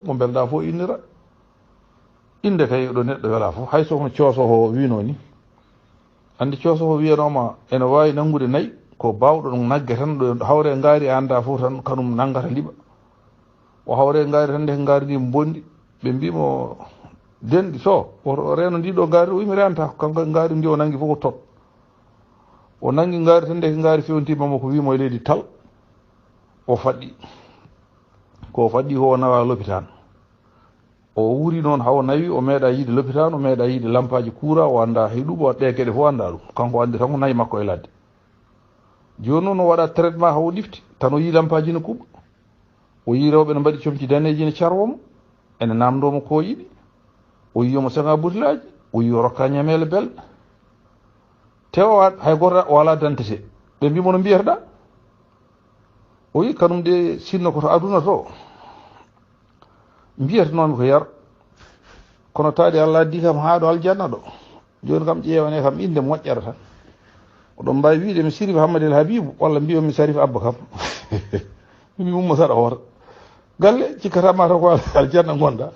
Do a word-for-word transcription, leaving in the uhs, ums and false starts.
Mo mbelɗaa fof innira. Innde kay ɗo neɗɗo welaa fof, hay so hono coosoho wiinoo ni. Anndi coosoho wiyanooma ene waawi nanngude nayi, ko baawɗo ɗum nagge tan, ɗo hawre ngaari a anndaa fof tan kanum nanngata liɓa. O hawre ngaari tan, nde ngaari ndi mbonndi, ɓe mbii mo, "Denɗi so, o reeno ndi ɗo ngaari?" O wii, "Mi reenata ko kanko ngaari ndi o nanngi fof ko tot." O nanngi ngaari tan, nde ngaari fewntiima mo ko wii mo e leydi tal. O faɗɗi. Ko o faɗɗi ko o nawa lopitaan. O wuri noon haw nawi, o meeɗa yiide lopitaan, o meeɗa yiide lampaaji kuura, o anndaa hay ɗum, o ɗe geɗe fof anndaa ɗum. Kanko anndi tan ko nayi makko e ladde. Jooni noon o waɗa traitement haw o ɗifti, tan o yii lampaaji ne kuɓa. O yii rewɓe ne mbaɗi comci daneeji ne carwa mo, ene naamndoo mo ko o yiɗi. O yii omo seŋa butilaaji, o yii o rokka ñameele belɗe. Te o wa-, hay gooto o alaa dentité. Ɓe mbii mo no mbiyata-ɗaa? O yii kanum de sinno ko to aduna to. Mbiyatanoomi ko yar. Kono taadi Allah addi kam haa ɗo aljanna ɗo. Jooni kam ƴeewane kam innde moƴƴata tan. Oɗon mbaawi wiide mi Sirif Hammadel Habibu, walla mbiyon mi Sarif Abba kam. Mi umma saɗa hoota. Galle, cikkata ma taw ko al-, aljanna ngonɗaa.